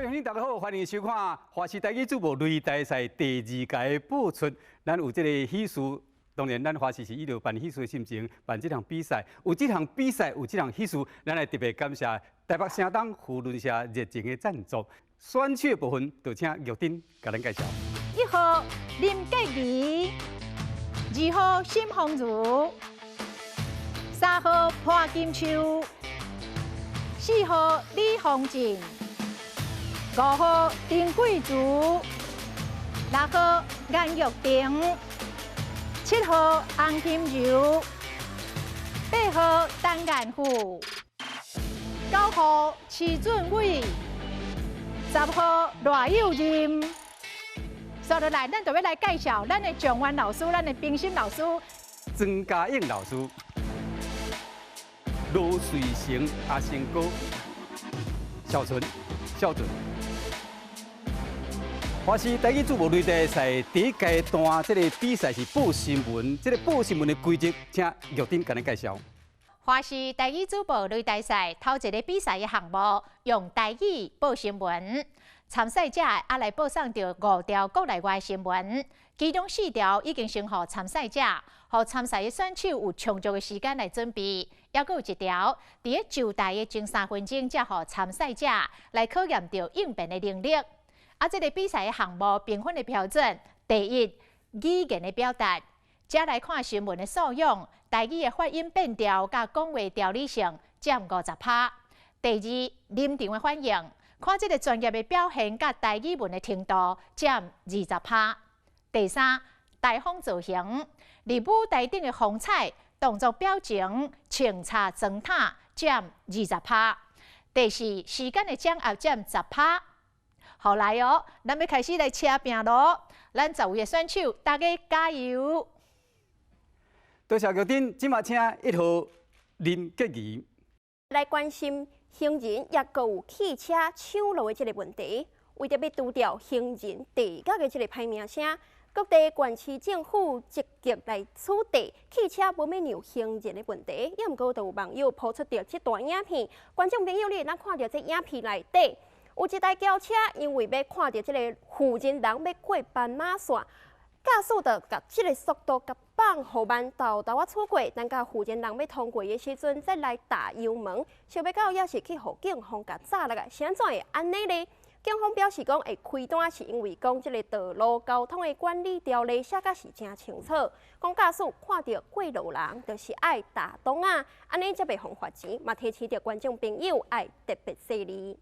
位鄉親大家好，歡迎收看華視台語主播擂台賽第二屆的播出。咱有這個喜事，當然咱華視是以著辦喜事的心情辦這場比賽。有這場比賽，有這場喜事，咱來特別感謝台北城東扶輪社熱情的贊助。選手的部分，就請玉珍共咱介紹。一號林潔儀，二號沈鳳如，三號潘金秋，四號李鳳靜，五號丁桂竹，六號顏玉婷，七號洪金柔，八號陳彦富，九號徐俊偉，10號賴佑任。接落來，咱就欲來介紹咱的狀元老師，咱的評審老師曾嘉穎老師、羅瑞成阿成哥、小純、小純。華視台語主播擂台賽第一階段，這個比賽是報新聞，這個報新聞的規則，請玉珍共咱介紹。華視台語主播擂台賽頭一个比賽的項目，用台語報新聞。參賽者愛來報送著五條國內外新聞，其中四條已經先予參賽者，予參賽的選手有充足的時間來準備。猶閣有一條，佇咧就台的前三分鐘，才予參賽者來考驗著應變的能力。啊，這個比賽的項目評分的標準，第一，語言的表達；再來看新聞的素養，台語的發音變調佮講話條理性佔50%。第二，臨場的反應。看這个專業的表現佮台語文的程度佔20%。第三，台風造型，佇舞台頂的風采、動作表情、穿插妝塔佔20%。第四，時間的掌握佔10%。好來哦，咱欲開始來車拼囉，咱10位的選手，大家加油！多謝玉珍，這馬請1號林潔儀來關心行人抑閣有汽車搶路的這个問題，為著欲除掉行人地獄的這个歹名聲，各地縣市政府積極來取締汽車無欲讓行人的問題。抑毋過，就有網友 po 出著這段影片，觀眾朋友你會當看著這影片內底，有一台轎車因為欲看著這个婦人人欲過斑馬線，駕駛就共這个速度共放予慢，沓沓仔駛過，等到婦人人欲通過的時陣，再來踏油門，想欲到也是去予警方共紮落來，是按怎會按呢咧？警方表示講會開單是因為講這个道路交通的管理條例寫甲是誠清楚，講駕駛看著過路人就是愛踏擋仔，按呢才袂予罰錢，嘛提醒著觀眾朋友愛特別細膩。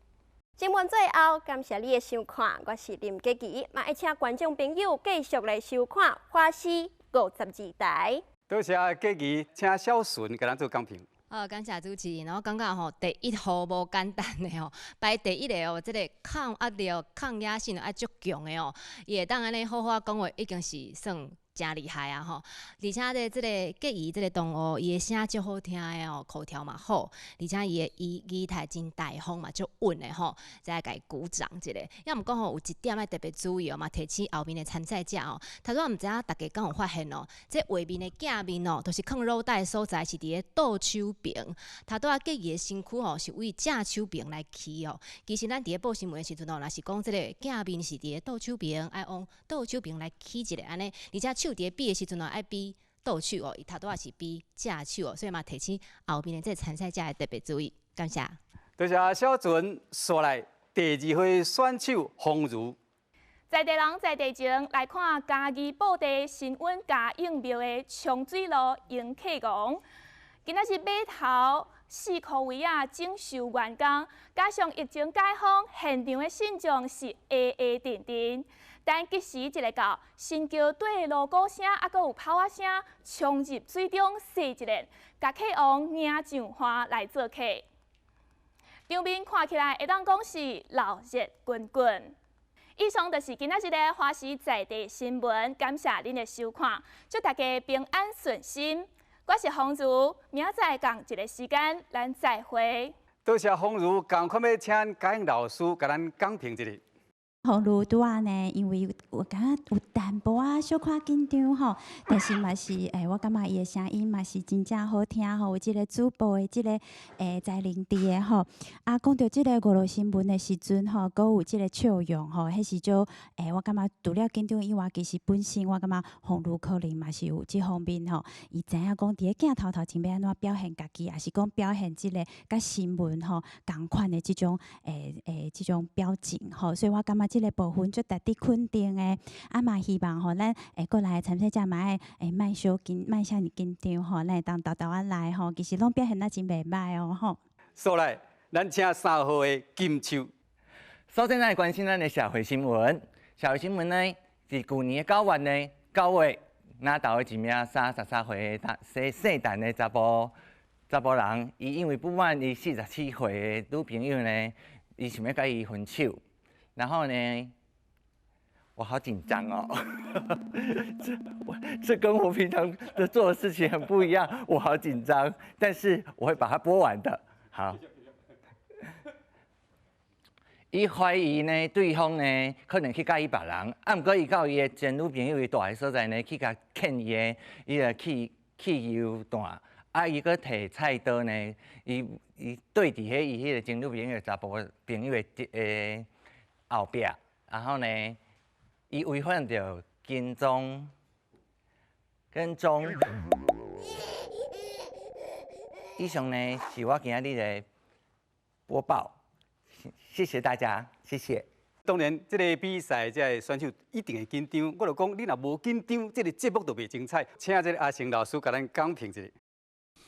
新聞最後，感謝你的收看，我是林潔儀，嘛會請觀眾朋友繼續來收看華視52台。多謝潔儀，請小純共咱做講評。好，感謝主持人。我感覺吼，第一號無簡單的吼，排第一個哦，這个抗壓力、抗壓性愛足強的哦，伊會當按呢好好講話，已經是算誠厲害啊吼。而且咧，這个潔儀這个同學，伊的聲足好聽的哦，口條嘛好，而且伊的伊儀態真大方嘛，足穩的吼，再來共伊鼓掌一下。抑毋過吼，有一點愛特別注意哦，嘛提醒後面的參賽者哦。頭拄仔毋知影大家敢有發現哦，這畫面的鏡面哦，就是囥滷袋的所在是佇咧倒手爿。頭拄仔潔儀的身軀吼是對正手爿來起哦。其實咱佇咧報新聞的時陣哦，若是講這个鏡面是佇咧倒手爿，愛往倒手爿來起一下按呢，而且手佇咧比的時陣哦，愛比倒手哦，伊頭拄仔是比正手哦，所以嘛提醒後面的這个參賽者會特別注意。感謝。多謝小純，紲來第二號選手馮如。在地人在地情來看嘉義布袋新塭嘉應廟的沖水路迎客王，今仔日碼頭四箍位仔整修完工，加上疫情解封，現場的信眾是下下陣陣。等吉時一个到，神轎綴鑼鼓聲，猶閣有炮仔聲，衝入水中洗一遍，共客王迎上岸來做客。場面看起來會當講是鬧熱滾滾。以上就是今仔日的華視在地新聞，感謝恁的收看，祝大家平安順心。我是馮如，明仔載仝一个時間，咱再會。多謝馮如，仝款欲請嘉應老師共咱講評一下。紅嚕拄仔呢，因為我感覺有淡薄仔小可緊張吼，但是嘛是我感覺伊的聲音嘛是真正好聽吼，有這個主播的這個才能佇的吼。啊，講著這個五路新聞的時陣吼，閣有這個笑容吼，彼時陣我感覺除了緊張以外，其實本身我感覺紅嚕可能嘛是有這方面吼，伊知影講佇咧鏡頭頭前欲按怎表現家己，抑是講表現這個佮新聞吼仝款的這種表情吼，所以我感覺這個部分足值得肯定的。啊嘛希望吼，咱過來的參賽者嘛愛莫小緊，莫遮爾緊張吼，咱會當沓沓仔來吼，其實攏表現得真袂䆀哦吼。所來，咱請3號的金秋。首先，咱來關心咱的社會新聞。社會新聞呢，是舊年的9月呢，9月，南投的一名33歲的姓姓陳的查埔人，伊因為不滿伊47歲的女朋友呢，伊想欲佮伊分手，然後呢，我好緊張哦，這跟我平常的做的事情很不一樣，我好緊張，但是我會把它播完的。好，伊懷疑呢，對方呢可能去佮意別人，啊，毋過伊到伊的前女朋友伊蹛的所在呢，去共欠伊的伊个汽油彈，啊，伊閣提菜刀呢，伊對佇彼伊彼个前女朋友查埔朋友的後壁，然後呢，伊違反著跟蹤跟蹤。以上呢是我今仔日的播報，謝謝大家，謝謝。當然，這個比賽這个選手一定會緊張。我就講，你若無緊張，這個節目就袂精彩。請這個阿成老師共咱講評一下。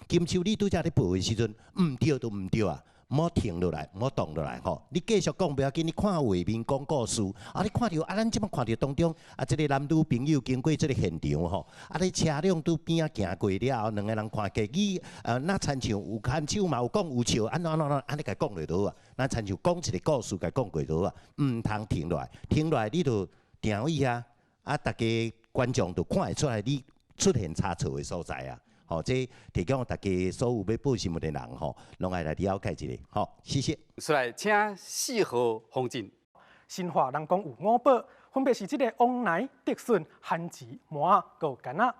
金秋，你拄才咧報的時陣，毋對就毋對啊，莫停落來，莫動落來吼。你繼續講袂要緊，你看畫面講故事啊，你看著啊，咱這擺看著當中啊，這個男女朋友經過這個現場吼，啊，咧車輛拄邊仔行過了後，兩个人看過去，若親像有牽手嘛，有講有笑，按怎按怎按呢共講落就好啊。咱親像講一個故事，共講過就好啊，毋通停落來，停落來你就定位啊，啊，逐家觀眾就看會出來你出現差錯的所在啊。吼，這提供大家所有欲報新聞的人吼，攏愛來了解一下。好，謝謝。出來，請4號風景。新化人講有五寶，分別是這个王梨、竹筍、番薯、麻仔，閣有柑仔。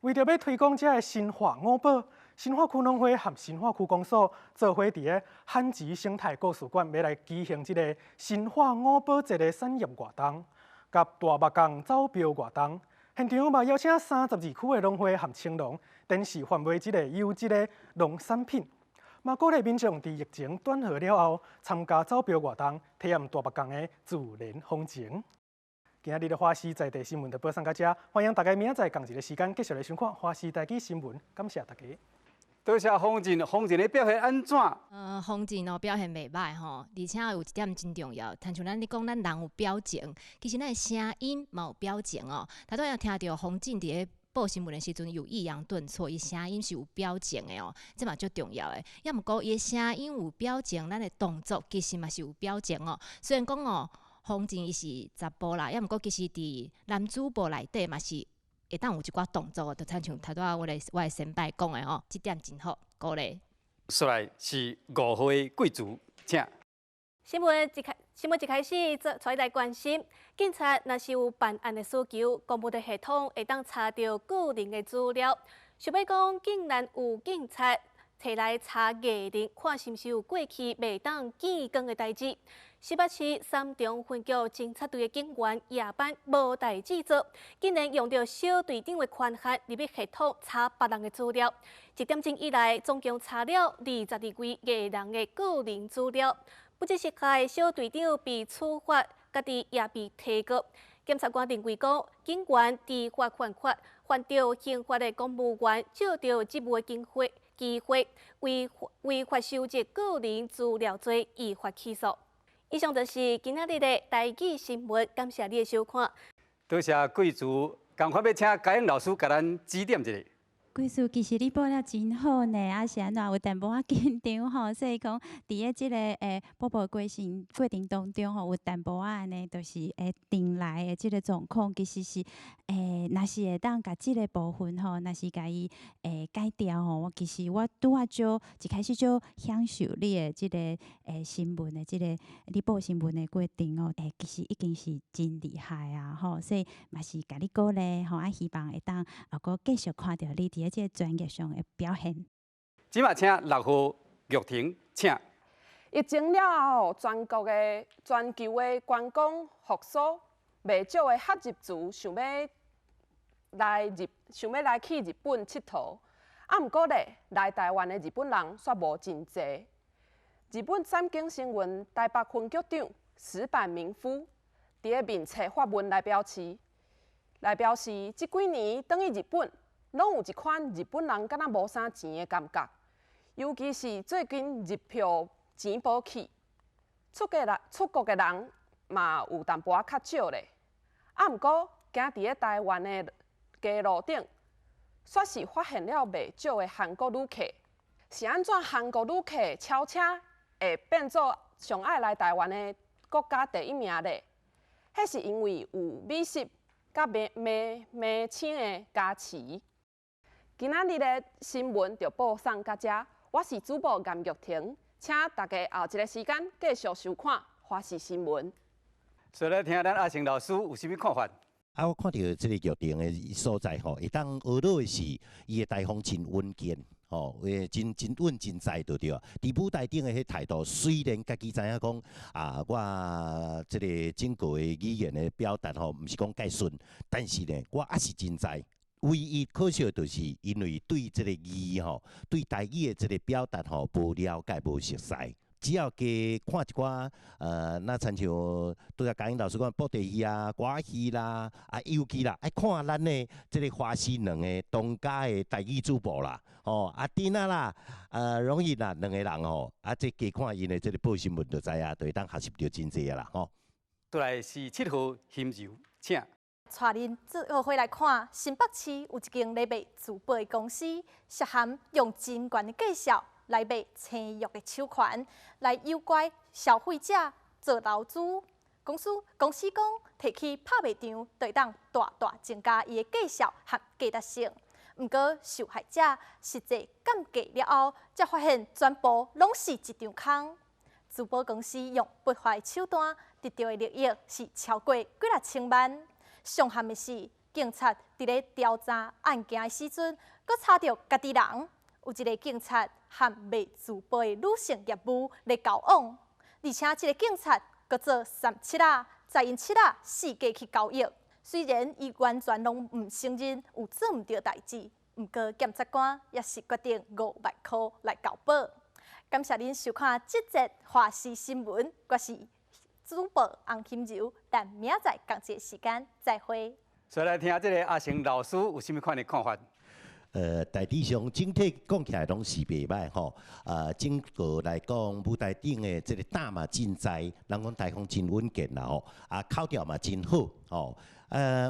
為著欲推廣這个新化五寶，新化區農會和新化區公所做伙佇个番薯生態故事館，欲來舉行這个新化五寶節的產業活動，佮大目港走標活動。現場嘛邀請32區的農會和青農展示販賣這个優質的農產品，嘛鼓勵民眾佇疫情轉好了後參加走標活動，體驗大目港的自然風情。今仔日的華視在地新聞就播送到這，歡迎大家明仔載仝一个時間繼續來收看華視台語新聞，感謝大家。多謝風景，風景的表現按怎？風景哦表現袂䆀吼，而且有一點真重要，親像咱咧講，咱人有表情，其實咱的聲音嘛有表情哦。頭拄仔聽著風景佇咧報新聞的時陣有抑揚頓挫，伊聲音是有表情的哦，這嘛足重要的。抑毋過伊的聲音有表情，咱的動作其實嘛是有表情哦。雖然講哦，風景伊是查埔啦，抑毋過其實佇男主播內底嘛是會當有一寡動作，就親像頭拄仔我的先輩講的吼，這點真好，鼓勵。出來是5號的貴族，請。新聞一開始，做出來關心，警察若是有辦案的需求，公務的系統會當查著個人的資料。想欲講，竟然有警察提來查藝人，看是毋是有過去袂當見光的代誌。新北市三重分局偵察隊的警員夜班無代誌做，竟然用著小隊長的權限入去系統查別人的資料。一點鐘以來，總共查了22位藝人的個人資料。不只是該小隊長被處罰，家己也被提告。檢察官認為講，警員知法犯法，犯著刑法的公務員借著職務的機會，違法收集個人資料罪，依法起訴。以上就是今仔日的台語新聞，感謝你的收看。多謝貴族，仝款欲請嘉英老師共咱指點一下。貴師，其實你報了真好呢，啊是按怎有淡薄仔緊張吼，所以講佇咧這個報報過程當中吼，有淡薄仔按呢，就是會定來的這個狀況，其實是若是會當共這個部分吼，若是共伊改掉吼，我其實我拄仔少一開始就享受你的這個新聞的這個你報新聞的過程哦，其實已經是真厲害啊吼，所以嘛是共你鼓勵吼，啊希望會當閣繼續看著你佇咧這個專業上的表現。這馬請6號玉婷，請。疫情了後，全球的觀光復甦，袂少的客日族想欲來去日本𨑨迌。啊，毋過咧，來台灣的日本人煞無真濟。日本產經新聞台北分局長矢板明夫佇咧面冊發文來表示，這幾年轉去日本，攏有一款日本人敢若無啥錢的感覺，尤其是最近日票錢無去，出國的人嘛有淡薄仔較少咧。啊，毋過行佇咧台灣的街路頂，煞是發現了袂少的韓國旅客。是按怎韓國旅客超車會變做上愛來台灣的國家第一名咧？彼是因為有美食佮名稱的加持。今仔日的新聞就報送到這，我是主播顏玉婷，請大家後一个時間繼續收看華視新聞。所以來聽咱阿成老師有啥物看法？啊，我看著這個玉婷的所在吼，會當學落的是伊的台風真穩健，吼，真真穩真在就對啊。佇舞台頂的彼態度，雖然家己知影講啊，我這個整個的語言的表達吼，毋是講介順，但是呢，我猶是真在。唯一可惜的就是因為對這個字吼，對台語的這個表達吼，無了解、無熟悉。只要加看一寡，若親像拄才嘉音老師講布袋戲啊、歌仔戲啦，啊，尤其啦，愛看咱的這個華視兩个當家的台語主播啦，吼，阿丁仔啦，容易啦，兩个人吼，啊，這加看𪜶的這個報新聞就知影，就會當學習著真濟啊啦，吼。再來是7號欣柔，請。帶恁做伙來看，新北市有一間咧賣珠寶的公司，涉嫌用真懸的價數來賣生育的手環，來誘拐消費者做投資。公司講，提去拍賣場，就會當大大增加伊的價數和價值性。毋過受害者實際鑑價了後，才發現全部攏是一場空。珠寶公司用不法手段得著的利益是超過幾若千萬。上憾的是，警察佇咧調查案件的時陣，閣查著家己人，有一个警察和賣珠寶的女性業務咧交往，而且這个警察閣做三七仔，載𪜶七仔四界去交易。雖然伊完全攏毋承認有做毋對代誌，毋過檢察官也是決定5萬箍來交保。感謝恁收看這節華視新聞，我是主播洪欣柔，咱明仔載仝一个時間再會。所以來聽這个阿成老師有啥物款的看法？大致上整體講起來攏是袂䆀吼。整個來講，舞台頂的這個膽嘛真在，人講台風真穩健啦吼，啊口條嘛真好吼。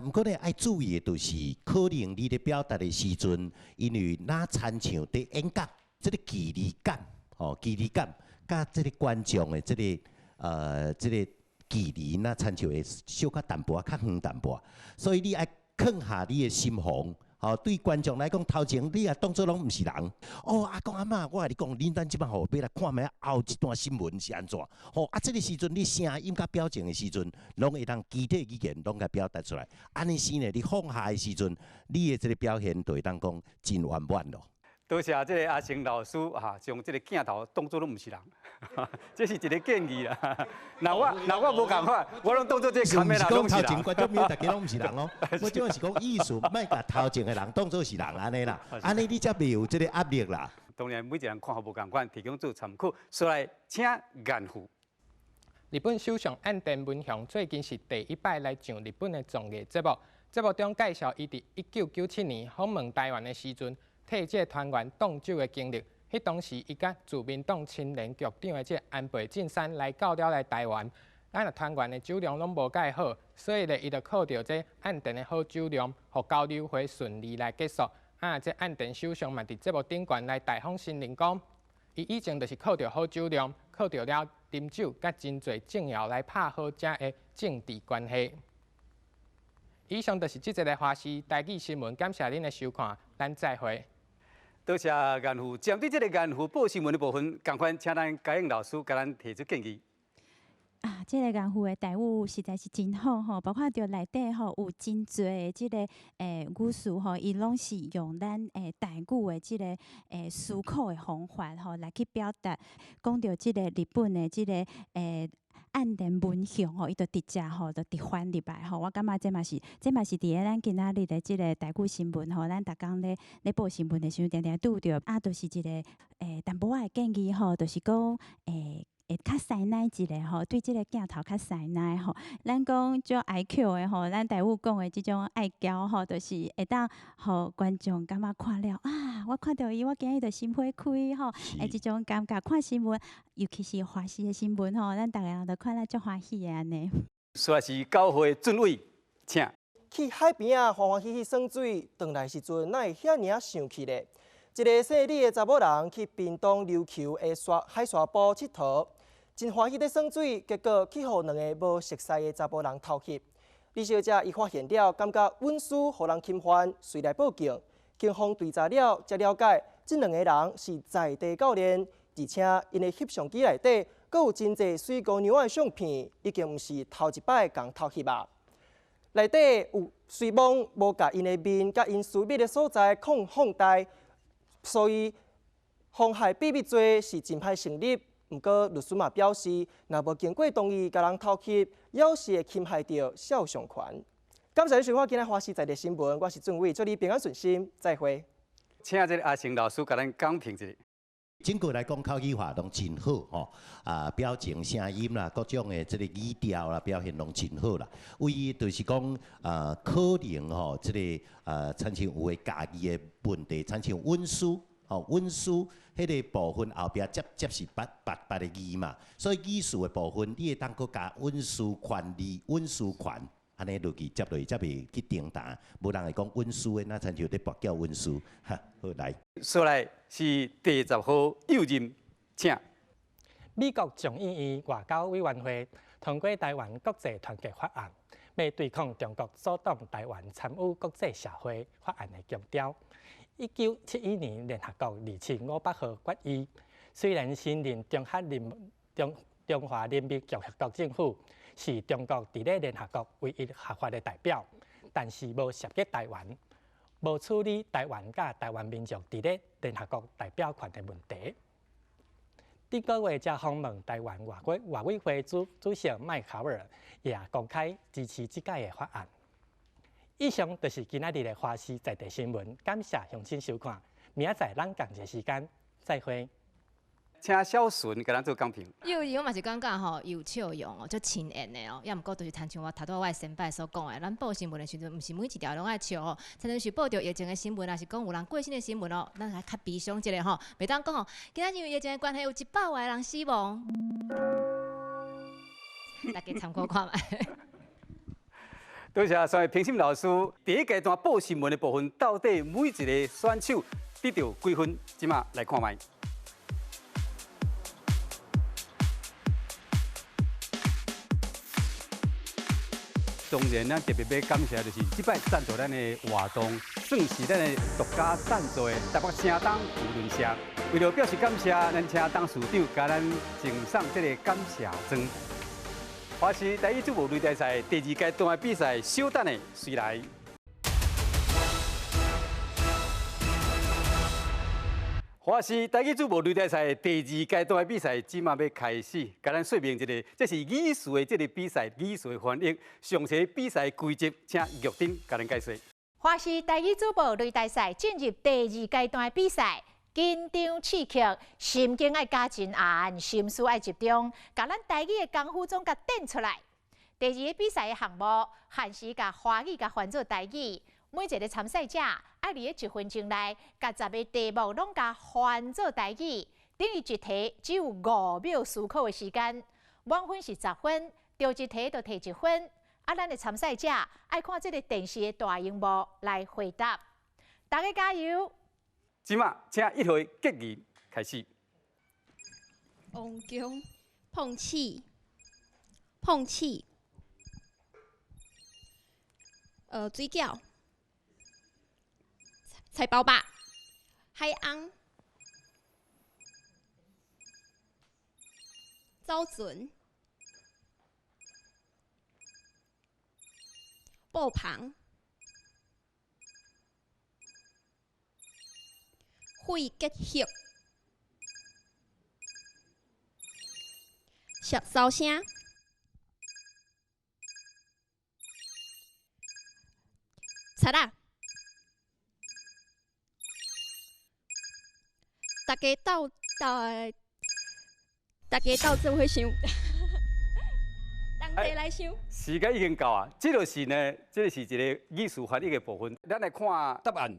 毋過咧愛注意的就是，可能你咧表達的時陣，因為若親像佇演講，這个距離感，吼，距離感，佮這个觀眾的這个距離，若親像會小可淡薄仔較遠淡薄仔，所以你愛放下你的心防。吼，對觀眾來講，頭前你也當做攏毋是人。哦，阿公阿嬤，我共你講，恁等這擺吼，欲來看覓後一段新聞是按怎？吼，啊，這个時陣你聲音佮表情的時陣，攏會當肢體語言攏共表達出來。按呢時呢，你放下的時陣，你的這个表現就會當講真圓滿咯。多謝這个阿成老師哈，將這个鏡頭當做攏毋是人，這是一个建議啦。若我無仝款，我攏當做這个卡梅拉攏是人。頭前觀眾朋友，大家攏毋是人哦。我這是講意思，莫共頭前的人當做是人按呢啦，按呢你才袂有這个壓力啦。當然，每一个人看法無仝款，提供做參考。所來請顏富。日本首相岸田文雄最近是第一擺來上日本的綜藝節目，節目中介紹伊佇1997年訪問台灣的時陣，替這个團員擋酒的經歷。彼當時，伊佮自民黨青年局長的這个安倍晉三來到了來台灣，咱若團員的酒量攏無蓋好，所以咧，伊就靠著這岸田的好酒量，予交流會順利來結束。啊，這岸田首相嘛佇節目頂懸來大方承認講，伊以前就是靠著好酒量，靠著了啉酒，佮真濟政要來拍好遮的政治關係。以上就是這節的華視台語新聞，感謝恁的收看，咱再會。多謝顏父，針對這個顏父報新聞的部分，仝款請咱嘉穎老師共咱提出建議。啊，這个顏父的台語實在是真好吼，包括著內底吼有真濟的這个語詞吼，伊攏是用咱台語的這个思考的方法吼來去表達。講著這個日本的這个岸田文雄吼，伊就直接吼就直翻入來吼。我感覺這嘛是，這嘛是佇咧咱今仔日的這个台語新聞吼，咱逐工咧咧報新聞的時陣，定定拄著啊，就是一個淡薄仔的建議吼，就是講會較師奶一个吼，對這个鏡頭較師奶吼。咱講足愛 Q 的吼，咱台語講的這種愛嬌吼，就是會當予觀眾感覺看了啊，我看著伊，我今日就心花開吼，欸，這種感覺。看新聞，尤其是華視的新聞吼，咱逐个人都看了足歡喜的按呢。煞是9號的俊偉，請。去海邊仔歡歡喜喜耍水，轉來時陣哪會遐爾仔生氣咧？一个姓李的查某人去屏東琉球的海沙埔𨑨迌，真歡喜咧耍水，結果去予兩个無熟似的查埔人偷翕。李小姐伊發現了，感覺隱私予人侵犯，隨來報警。警方追查了，才了解這兩个人是在地教練，而且𪜶的翕相機內底閣有真濟水姑娘的相片，已經毋是頭一擺共偷翕啊。內底有雖罔無共𪜶的面佮𪜶私密的所在放大。所以，妨害秘密罪是真歹成立。毋過，律師嘛表示，若無經過同意，共人偷翕，猶是會侵害著肖像權。感謝你收看今仔華視在地新聞，我是俊偉，祝你平安順心，再會。請這个阿成老師共咱講評一下。整個來講，口語化攏真好吼，啊，表情、聲音啦，各種的這个語調啦，表現攏真好啦。唯一就是講，可能吼，這个親像有的家己的問題，親像韻書，吼，韻書彼个部分後壁接接是別別別个字嘛，所以語詞的部分，你會當閣加韻書權利、韻書權。按呢落去接落去，才袂去停彈。無人會講韻書的，那親像咧跋筊韻書。哈，好來。煞來是第10號右任，請。美國眾議院外交委員會通過台灣國際團結法案，欲對抗中國阻擋台灣參與國際社會法案的強調。1971年聯合國27500號決議，雖然承認中華人民共和國政府是中國佇咧聯合國唯一合法的代表，但是無涉及台灣，無處理台灣佮台灣民眾佇咧聯合國代表權的問題。頂個月才訪問台灣外委會主席麥考爾也公開支持這屆的法案。以上就是今仔日的華視在地新聞，感謝鄉親收看，明仔載咱仝一个時間再會。請小純共咱做講評。有時我嘛是感覺吼，有笑容哦，足親緣的哦。抑毋過就是親像我頭拄我的先輩所講的，咱報新聞的時陣，毋是每一條攏愛笑哦。親像是報著疫情的新聞，抑是講有人過身的新聞哦，咱來較悲傷一下吼，袂當講吼。今仔因為疫情的關係，有100外人死亡。大家參考看覓。多謝三位評審老師。第一階段報新聞的部分，到底每一個選手得著幾分？這馬來看覓。當然，咱特別欲感謝就是這擺贊助咱的活動，算是咱的獨家贊助的台北城東扶輪社。為了表示感謝，咱請董事長共咱贈送這个感謝狀。華視台語主播擂台賽第二階段的比賽，稍等下隨來。華視台語主播擂台賽第二階段的比賽，這馬欲開始，共咱說明一下，這是語詞的這个比賽，語詞的翻譯，詳細比賽規則，請玉珍共咱解說。華視台語主播擂台賽進入第二階段的比賽，緊張刺激，神經愛加真硬，心思愛集中，共咱台語的功夫總共展出來。第二个比賽的項目，限時共華語共翻做台語。每一个參賽者愛佇咧1分鐘內，共10个題目攏共翻做台語，等於一題只有5秒思考的時間，滿分是10分，著一題就提1分。啊，咱的參賽者愛看這个電視的大螢幕來回答。大家加油！這馬請一號結義開始。王強碰瓷，碰瓷，水餃，菜包肉，海翁，走船，布棚，肺结核，小骚声，贼仔，大家斗斗，大家斗做伙想，同齐来想。时间已经到啊，这就是呢，这个是一个语词翻译的部分。咱来看答案：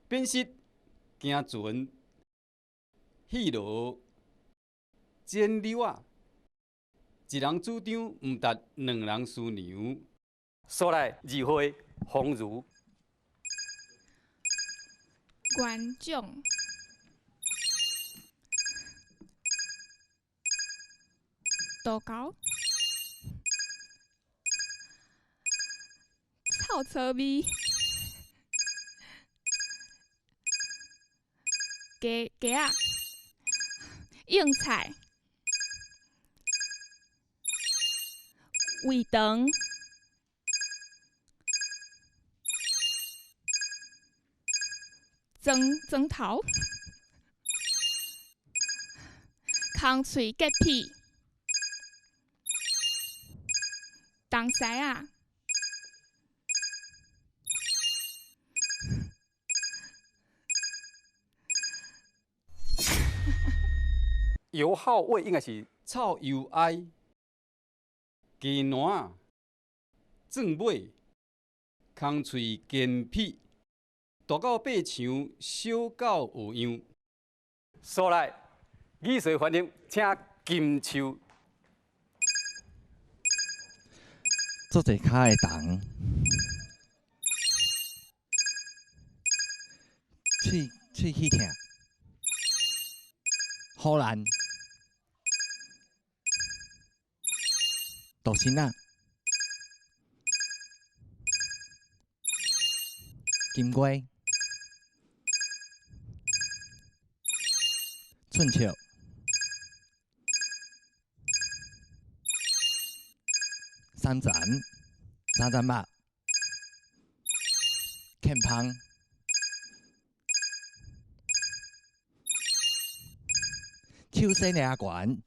辨识、行船、戏楼、剪柳仔。一人主张，毋达两人思量。所来二号风如。园长，道狗，臭草味，鸡鸡仔，应菜，胃肠，砖砖头，空喙结皮，东西仔，油耗味应该是臭油哀，鸡卵仔，钻尾，空喙坚皮，大狗爬墙，小狗学样。所来，语词翻译，请金秋。做一跤的虫，喙喙齿疼，荷兰，大仙仔，金瓜，寸尺，三层，三层肉，欠芳，手洗领悬，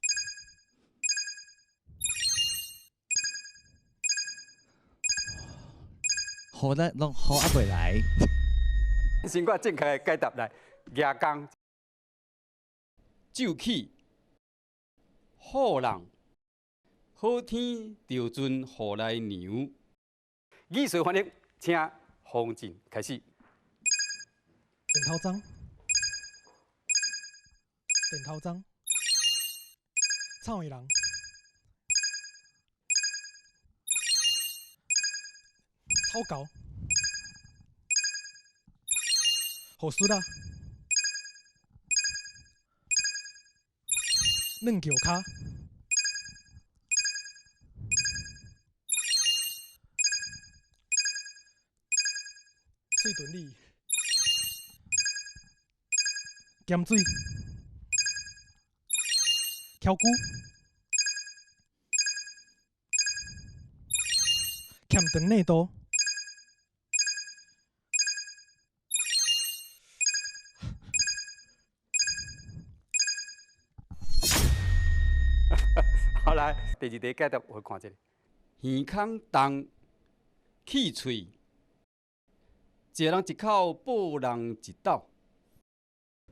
雨咧拢雨还袂来。先看正确的解答来，牙工、酒气、好人、好天就阵雨来凉。语词翻译，请洪进开始。电头脏，电头脏，草莓人，草狗，雨顺啊，软桥跤，喙唇里，咸水，翘龟，欠长内度。好来，第二题解答我看这个，耳孔重，气喙，一人一口，报人一斗。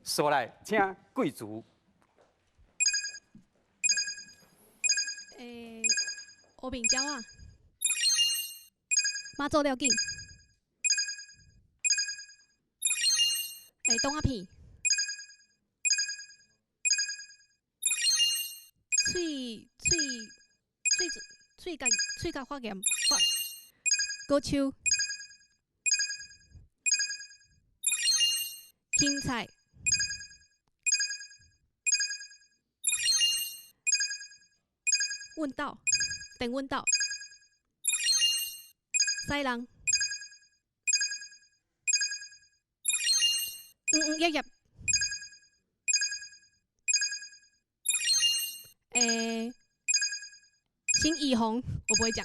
所来，请贵族。乌面鸟仔，妈祖了紧，冻仔片，喙喙喙喙角喙角发炎发，果树，芹菜，阮兜，电阮兜，西人，黄黄叶叶，欸，新义宏，我不会讲，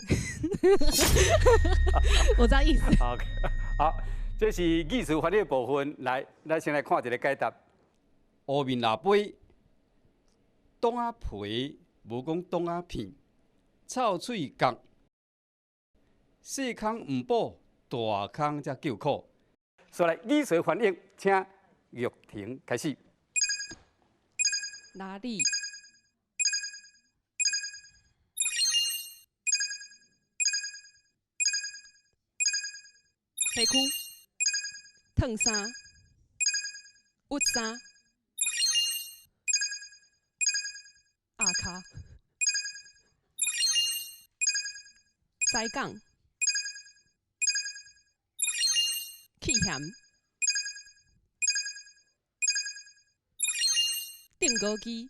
我知道意思。好，好，這是意思翻譯的部分。來，咱先來看一个解答。烏面蜊杯，擋仔皮，無講擋仔片，臭喙角，細空毋補，大空才叫苦。所以來，意思翻譯，請玉婷開始。哪裡？地區，燙衫，鬱衫，鴨跤，西港，气嫌，定高机，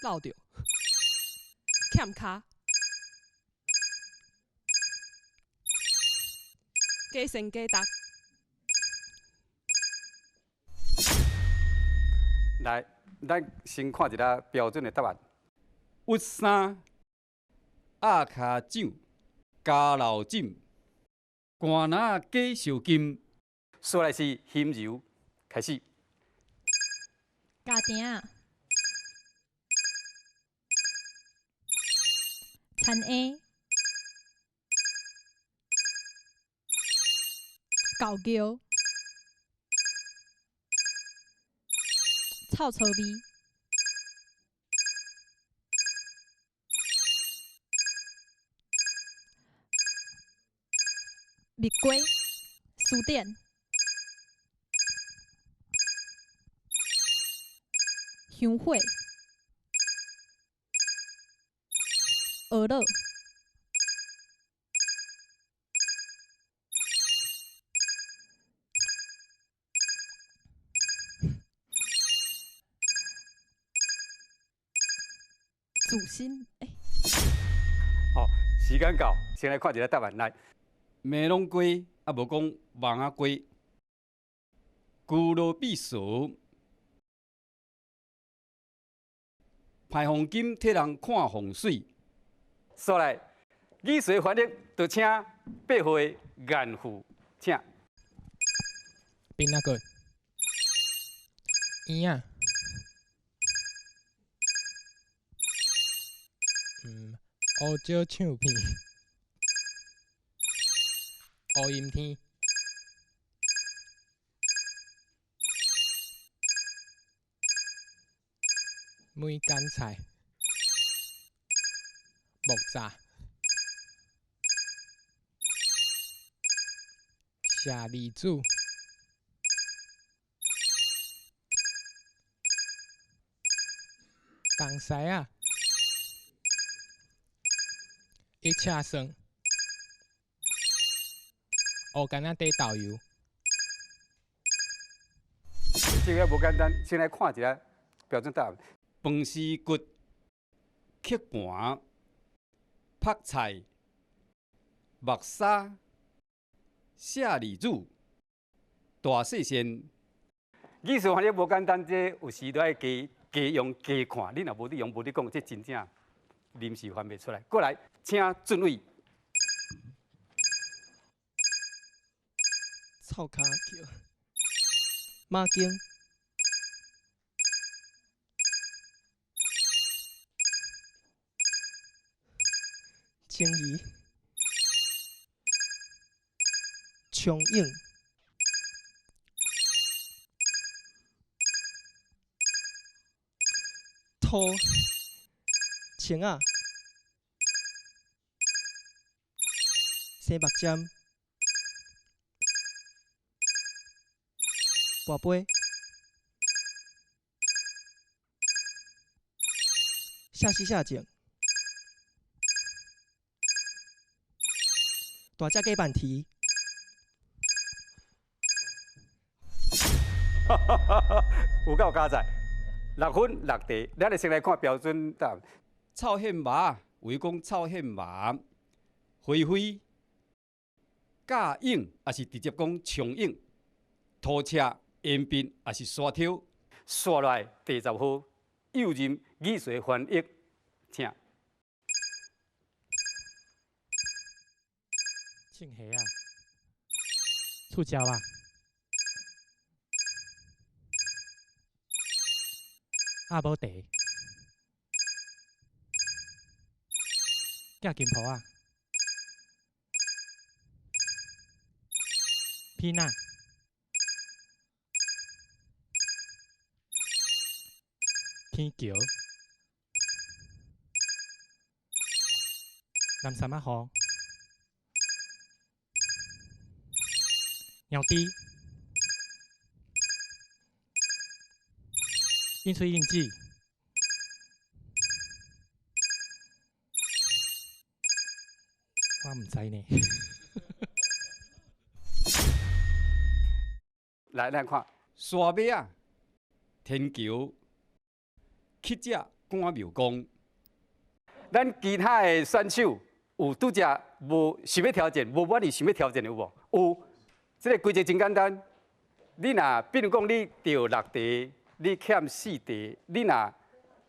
漏著。欠跤，加先加重。來，咱先看一下標準的答案。鬱衫、鴨跤掌、加老枕、寒若假受金。煞來是心柔，開始。家庭。田下，狗叫，臭臭味，蜜瓜，词典，香火。学乐，祖先，欸。好，時間到，先來看一下答案。來，梅龍龜，啊無講網仔龜，舊羅比蛇，排風金替人看風水。煞來，語詞翻譯，就請8號的顏富，請。檳仔骨，圓仔，胡椒唱片，烏陰天，梅干菜。木栅，舍利子，东西仔，一车算，乌干仔底豆油。這個無簡單，先來看一下標準答案。飯絲骨，刻盤。白菜、木沙、舍利子、大细线。意思反正無簡單，這有時都愛加加用加看。你若無咧用，無咧講，這真正臨時翻袂出來。過來，請俊偉。臭跤叫馬經。青鱼、长影、土、青仔、生目针、跋杯、下死下井。大隻雞板蹄。有夠加載，6分6題，咱來先來看標準答案。臭憲麻，有講臭憲麻，灰灰，架硬，也是直接講衝硬，塗赤、延鬢，也是沙挑，刷落來第10號，幼任語序翻譯，請。青虾啊，触礁啊，阿母茶，寄金铺啊，皮娜，天桥，南山仔河。鸟滴，印吹印记，我毋知呢。來，咱看沙尾仔、天橋、乞食、趕廟公。咱其他的選手有拄則無想欲挑戰，無滿意想欲挑戰的有無？有。這個規則真簡單，你若比如講你著6題，你欠4題，你若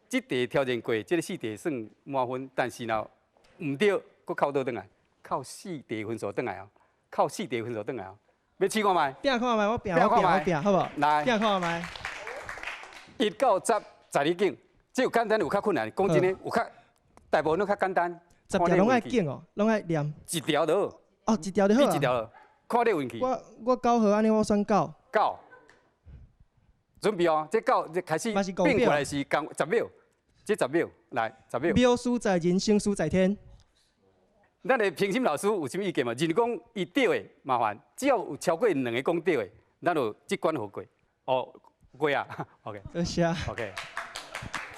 這題挑戰過，這個4題算滿分，但是若毋對，閣扣倒轉來，扣4題分數轉來哦，扣4題分數轉來哦，欲試看覓？拼看覓，我拼，我拼，我拼，好無？來，拼看覓。1到10，十二景，這有簡單有較困難，講真的，有較大部分攏較簡單。10條攏愛景哦，攏愛念。一條就好。哦，一條就好啊。你一條。看你運氣。我9號按呢，我選9。9，準備哦，這9這開始變過來是共10秒，這10秒來10秒。秒輸在人，生輸在天。咱的評審老師有啥物意見無？認為講伊對的麻煩，只要有超過2個講對的，咱就這關予過。哦，過啊，OK。多謝。OK。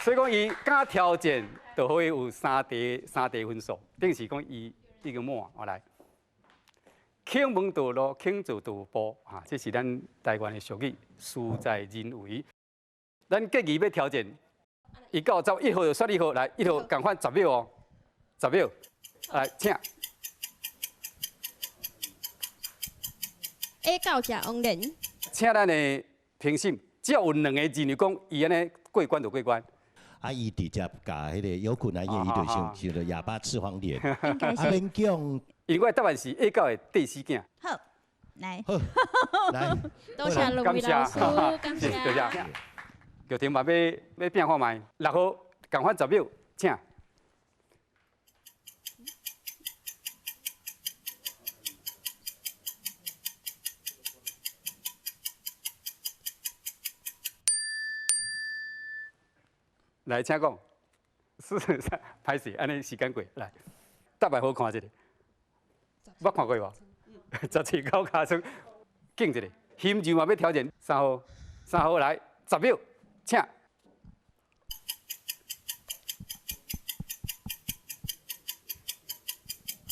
所以講伊敢挑戰，就可以有3題3題分數，等於是講伊已經滿，我來。肯問道路，肯做道步，哈，這是咱台灣的俗語，事在人為。咱建議欲挑戰1到10，1號就選1號來，1號仝款10秒哦，10秒，來，請。 A 到食黃連。請咱的評審，只要有2個認為講伊按呢過關就過關。啊！伊直接共彼個有困難，伊就想想著啞巴吃黃連。應該是。啊，免講。因為我的答案是 A 九的第四件。好，來。好，來。多謝兩位老師，感謝。多謝。玉婷嘛，欲拼看覓，6號仝款10秒，請。來，請講。四三，歹勢，按呢時間過，來，答案好看一下，捌看過無？17九尻川，敬一下，心就嘛欲挑戰3號，3號來，10秒，請。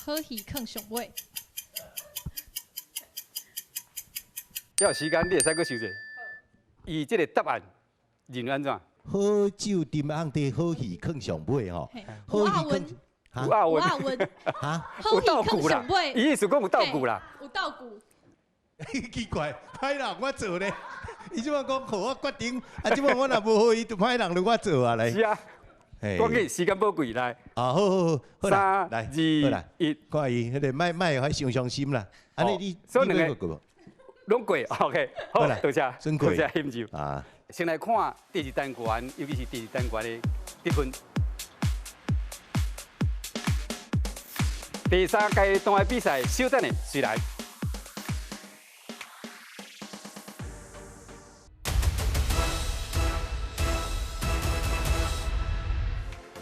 好戲囥上尾。要時間，你會使閣想者。伊這個答案認為按怎？好酒沉甕底，好戲囥上尾吼。有押韻，有押韻，哈？好戲囥上尾。伊意思講有道具啦。有道具。奇怪，歹人我做咧。伊這擺講予我決定，啊，這擺我若無予伊，就歹人就我做啊咧。是啊。講緊時間寶貴來。啊，好好好，好啦，來， 3、2、1，看伊彼個莫莫予傷傷心啦。按呢你你過無？攏過，OK，好，多謝，多謝欣就。啊。先來看第二單元，尤其是第二單元的得分。第三階段的比賽，稍等下隨來。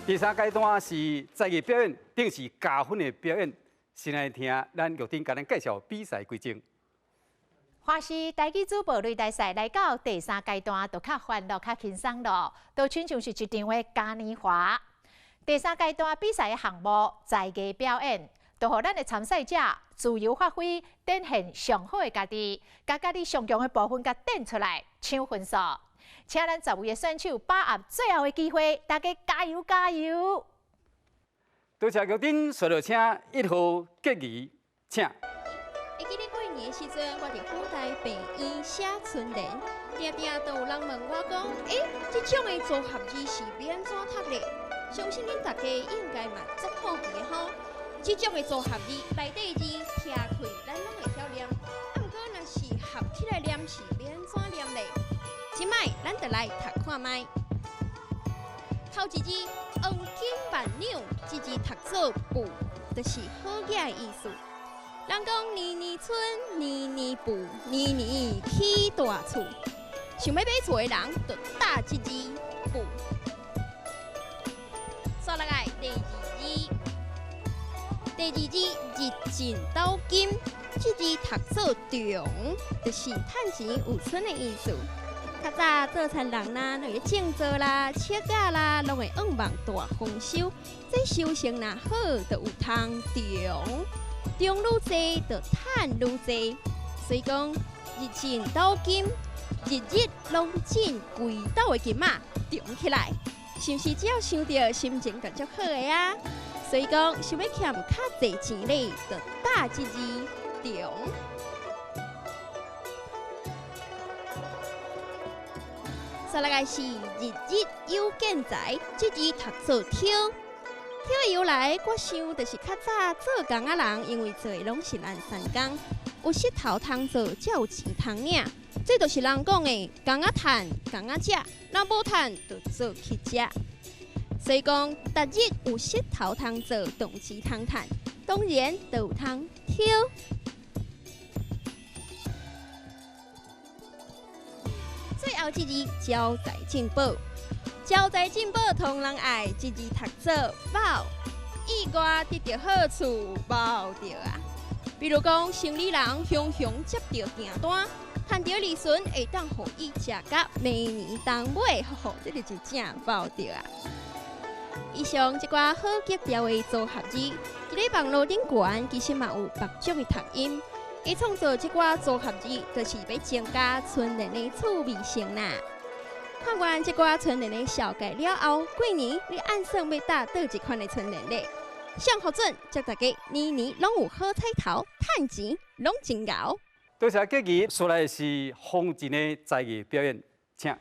第三階段是才藝表演，等是加分的表演。先來聽咱玉婷共咱介紹比賽規則。華視台語主播擂台賽來到第三階段，就較歡樂、較輕鬆咯，都親像是一場的嘉年華。第三階段比賽的項目，才藝表演，就予咱的参赛者自由发挥，展现上好的家己，共家己上强的部分共展出来，抢分数。请咱10位的选手把握最后的机会，大家加油加油！多谢玉珍，随著请1号结义，请。会记得过年的时阵，我伫府大病院写春联，定定都有人问我讲：欸，这种的组合字是欲按怎读咧？相信恁大家应该嘛足好奇的吼。这种的组合字内底字听开，咱拢会晓念，啊，毋过若是合起来念是欲按怎念咧？这摆咱就来读看觅。头一字黄金万两，这字读做富，就是好额的意思。人讲年年春，年年富，年年起大厝。想欲买厝的人，就打这字富。煞落来第二字，第二字日进斗金，这字读做中，就是趁钱有剩的意思。较早做田人啦，拢会种稻啦、切仔啦，拢会向望大丰收。这收成若好，就有通中。中愈济，就趁愈济。所以讲，日进斗金，日日拢进规斗的金仔，中起来，是毋是只要想著心情就足好的啊？所以讲，想欲俭较济钱咧，就打这字中。再来是日日有见财，这字读做挑。挑的由来，我想就是较早做工仔人，因为做的拢是懒散工，有穡头通做，才有钱通领。这就是人讲的，工仔趁，工仔食，若无趁就做去食。所以讲，逐日有穡头通做，动钱通趁，当然就有通挑。最后这字招财进宝。招财进宝，通人爱，这字读做宝，意外得到好处，宝著啊！比如讲，生理人雄雄接著订单，趁著利润会当予伊食甲明年冬尾，吼吼，这就真正宝著啊！以上这寡好格调的组合字，伫咧网路顶悬其实嘛有别种的读音。伊创造这寡组合字，就是欲增加春联的趣味性啦。看完这寡春联的绍介了后，过年你按算欲打佗一款的春联咧？上好准，祝大家年年拢有好彩头，趁钱拢真𠢕。多谢结义，说来是风景的才艺表演，请。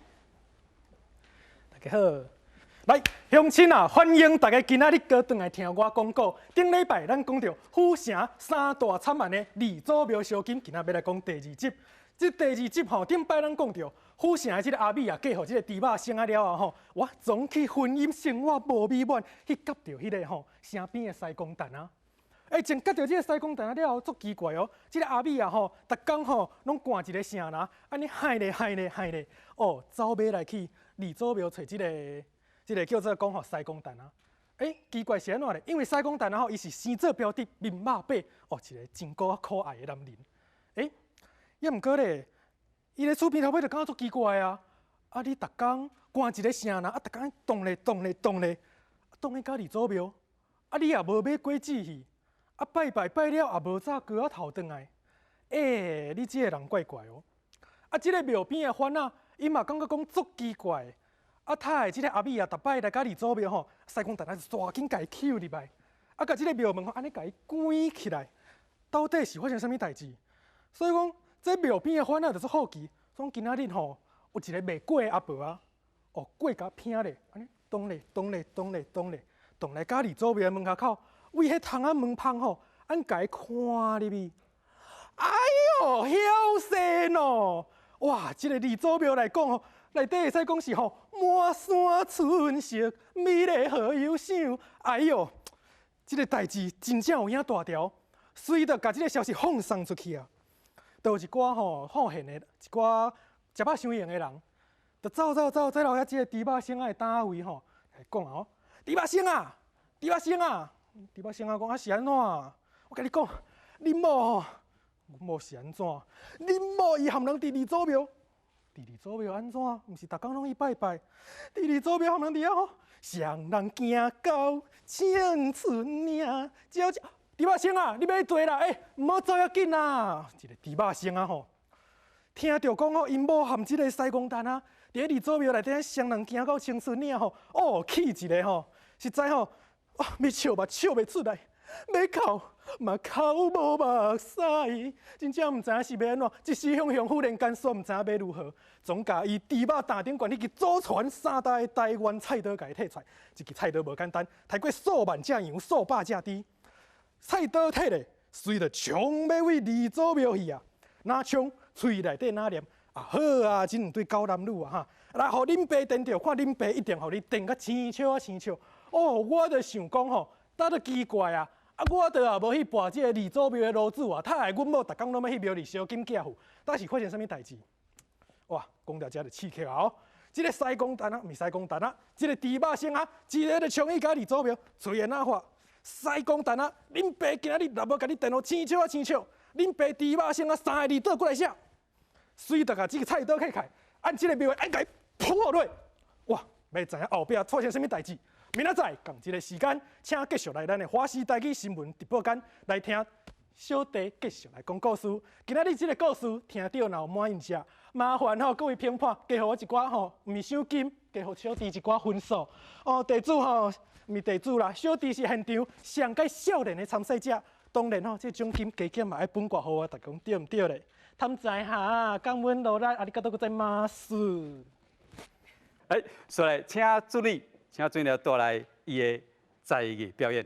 大家好，来乡亲啊，欢迎大家今仔日阁转来听我讲古。顶礼拜咱讲著府城三大惨案的二祖庙烧金，今仔欲来讲第二集。这第二集吼，顶摆咱讲著府城的这个阿美啊，嫁予这个猪肉生啊了后吼，我总去婚姻生活无美满，去夹著彼个吼城边的西公蛋啊。欸，前夹著这个西公蛋啊了后，足奇怪哦，这个阿美啊吼，逐工吼拢赶一个城人，按呢害咧害咧害咧，哦，走马来去二祖庙揣这个叫做讲吼西公蛋啊。欸，奇怪是按怎咧？因为西公蛋啊吼，伊是生做标的面肉白，哦，一个真古可爱的男人。欸，也毋过咧，伊咧厝边头尾就感觉足奇怪啊！啊，你逐工赶一个城人，啊，逐工动咧动咧动咧，动咧到二祖庙，啊，你也无买果子去，啊，拜拜拜了也无早糕仔头转来，欸，你这个人怪怪哦！啊，这个庙边的番仔，伊嘛感觉讲足奇怪。啊，他的这个阿美啊，逐摆来到二祖庙吼，西公蛋仔就抓紧共伊捡入来，啊，共这个庙门吼，按呢共伊关起来，到底是发生啥物代志？所以讲，这庙边的番仔就是好奇，讲今仔日吼有一个袂过的阿婆啊，哦，过甲偏咧，按呢动咧动咧动咧动咧，动来到二祖庙门口，为彼窗仔门缝吼，按共伊看入去，哎哟，晓生哦！哇，这个二祖庙来讲吼，内底会使讲是吼满山春色，美丽好悠想。哎哟，这个代志真正有影大条，随著共这个消息放送出去啊，就有一寡吼好闲的，一寡食饱伤闲的人，就走走走，走到遐这个猪肉生仔的单位吼，来讲啊吼，猪肉生啊，猪肉生啊，猪肉生啊，讲啊是按怎？我共你讲，恁某吼，阮某是按怎？恁某伊含人伫二祖庙，伫二祖庙按怎？毋是逐工拢去拜拜，伫二祖庙含人伫遐吼，双人行到青春岭，鸟只猪肉先啊，你欲坐啦，欸，毋好走遐紧啊！一个猪肉先啊吼，听著讲吼，𪜶某含這个西公蛋啊，佇咧二祖庙内底双人行到青春岭吼，哦，气一个吼，实在吼，啊，欲笑嘛笑袂出来，欲哭嘛哭无目屎，真正毋知影是欲按怎，一时雄雄忽然间煞毋知影欲如何，总共伊猪肉担顶悬彼支祖传三代的台湾菜刀共伊提出来，這支菜刀无简单，刣过数万只羊、数百只猪。菜刀提咧，随著冲欲往二祖庙去啊！若冲，喙内底若念啊好啊，真毋对狗男女啊哈！来，予恁爸电著，看恁爸一定予你电甲生笑啊生笑。哦，我就想讲吼，倒就奇怪啊！啊，我著也无去跋这个二祖庙的炉子啊，他会阮某逐工拢欲去庙里烧金寄付，到是发生啥物代志？哇，讲到遮就刺激啊！哦，这个西公蛋啊，毋是西公蛋啊，这个猪肉先啊，一个就冲去共二祖庙，喙会哪发？西公蛋啊！恁爸今仔日若无共你电予生笑啊生笑，恁爸猪肉先啊三个字倒过来写，随著共这个菜刀开开，按这个庙按共伊扑落去。哇！欲知影后壁发生啥物代志？明仔载仝这个时间，请继续来咱的华视台语新闻直播间来听小弟继续来讲故事。今仔日这个故事听著若有满意者，麻烦吼各位评判，加予我一寡吼，毋是赏金，加予小弟一寡分数。哦，地主吼。毋是地主啦，小弟是现场上届少年的参赛者，当然吼，这奖金加减嘛爱分寡予我，逐家讲对毋对咧？忝知哈，感恩努力，ありがとうございます。哎，所以请助理，请助理带来伊的才艺表演。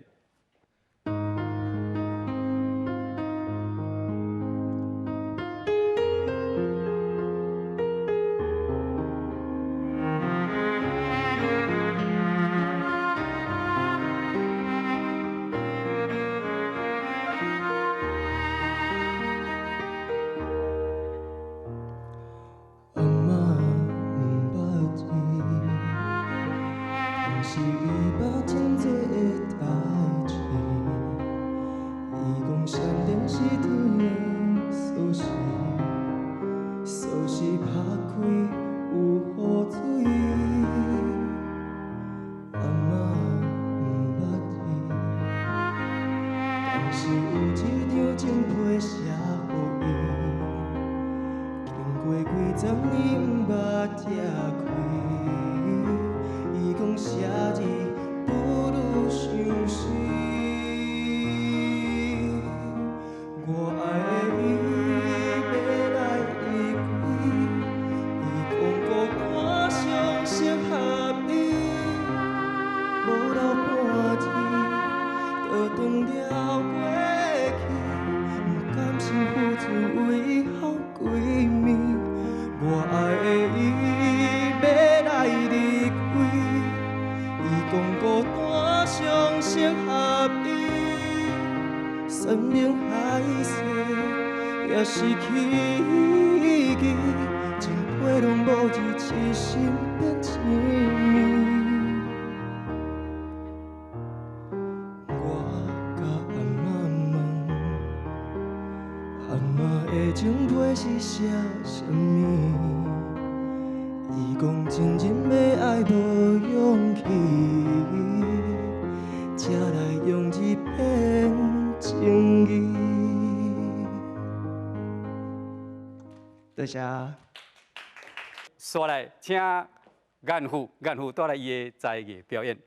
多谢。煞来，请严父，严父带来伊的才艺表演。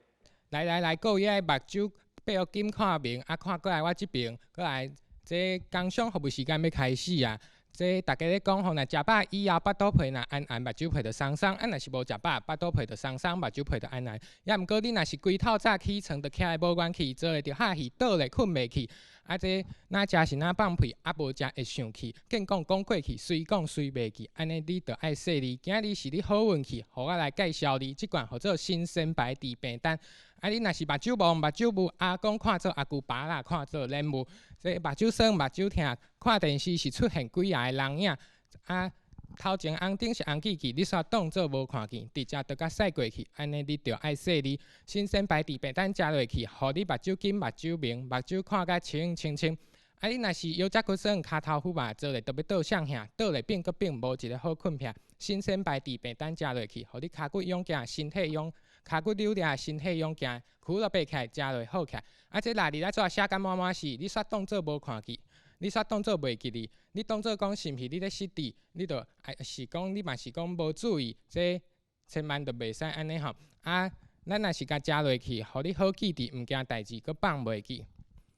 来来来，各位的目睭闭予紧看明，啊看过来我这边，过来，这工商服务时间欲开始啊！这逐家咧讲吼，若食饱以后腹肚皮若絚絚，目睭皮就松松；啊，若是无食饱，腹肚皮就松松，目睭皮就絚絚。抑毋过你若是规透早起床，就起来无元气，做咧著哈气，倒咧困袂去。啊，这若食是若放屁，啊无食会生气，见讲讲过去，随讲随袂记。按呢你著爱细腻。今日是你好运气，予我来介绍你这罐号做新鲜牌治病丹。啊，你若是目睭蒙、目睭雾，阿公看做阿舅，爸仔看做莲雾。这目睭酸、目睭疼，看电视是出现几仔个人影。啊，头前红灯是红记记，你煞当做无看见，直接就共驶过去。按呢，你著爱细腻。新鲜牌治病丹食落去，予你目睭紧、目睭明、目睭看甲清清清。啊，你若是腰脊骨酸、跤头骨肉，做咧著欲倒向向，倒咧变阁变，无一个好困癖。新鲜牌治病丹食落去，予你跤骨勇健，身体勇。跤骨扭掠，身體勇健，衢都爬起來，食落好起來。啊，這臘字咱怎寫甲滿滿是，你煞當做無看見，你煞當做袂記哩，你當做講是毋是你咧失智，你就啊是講你嘛是講無注意，這千萬就袂使按呢吼。啊，咱若是共食落去，予你好記佇，毋驚代誌閣放袂記。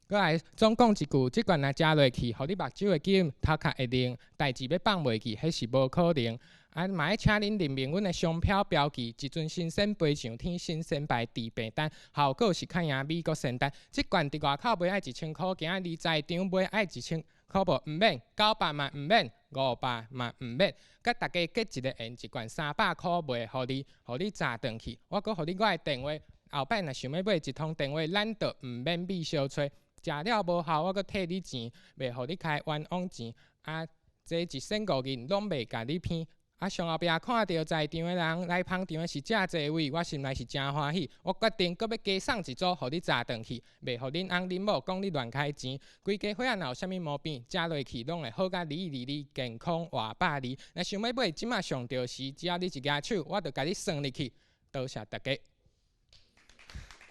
閣來總講一句，這罐若食落去，予你目睭會金，頭殼會靈，代誌欲放袂記，彼是無可能。啊，嘛愛請恁認明阮的商標標記，一陣神仙飛上天，神仙牌治病單，效果是較贏美國仙丹。這罐佇外口賣愛1000箍，今仔日在場買愛1000箍無？毋免，900嘛毋免，500嘛毋免，佮大家結一个緣，一罐300箍賣予你，予你炸轉去。我閣予你我的電話，後擺若想欲買一通電話，咱就毋免秘相揣。食了無效，我閣退你錢，袂予你開冤枉錢。啊，這一仙五銀攏袂共你騙。啊，上後壁看著在場的人來捧場的是遮濟位，我心內是誠歡喜。我決定閣欲加送一組，予你炸轉去，袂予恁翁恁某講你亂開錢。規家伙仔若有啥物毛病，食落去攏會好甲離離離，健康活百二。若想欲買，這馬上著時，只要你一舉手，我就共你算入去。多謝大家。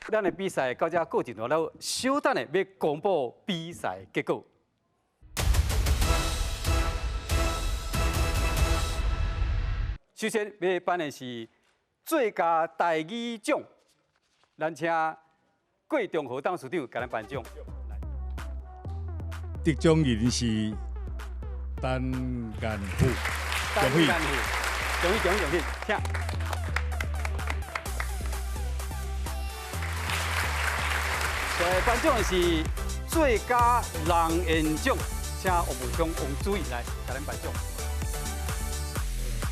咱的比賽到這告一段落，稍等下欲公布比賽結果。首先欲頒的是最佳台語獎，咱請郭中和董事長共咱頒獎。得獎人是陳建富，陳建富，恭喜恭喜恭喜，請。所以頒獎的是最佳人緣獎，請王部長王主任來共咱頒獎。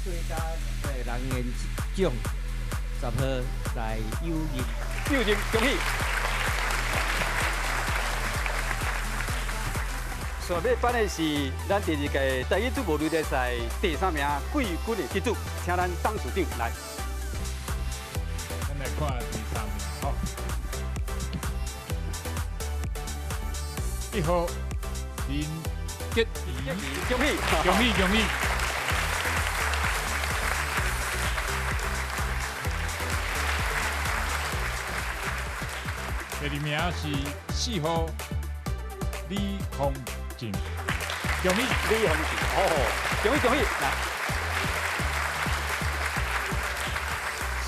最佳人緣獎10號來友人，友人恭喜。所欲頒的是咱第二屆台語主播擂台賽第三名季軍的得主，請咱董事長來。咱來看第三名，吼。1號林潔儀，恭喜，恭喜恭喜。第二名是4號李宏靜，恭喜李宏靜，哦，恭喜恭喜！來，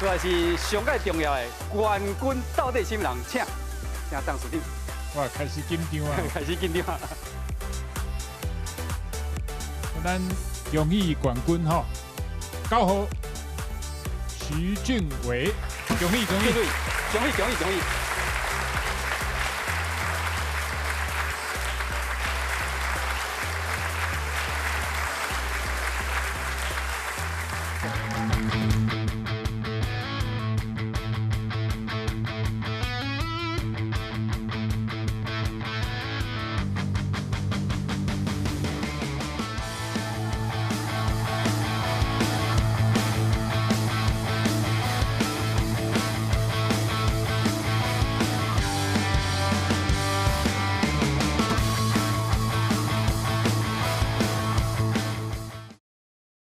所以是上蓋重要的冠軍到底啥物人？請，請董事長。哇，開始緊張啊！開始緊張啊！咱恭喜冠軍吼，9號徐俊偉，恭喜恭喜恭喜恭喜恭喜！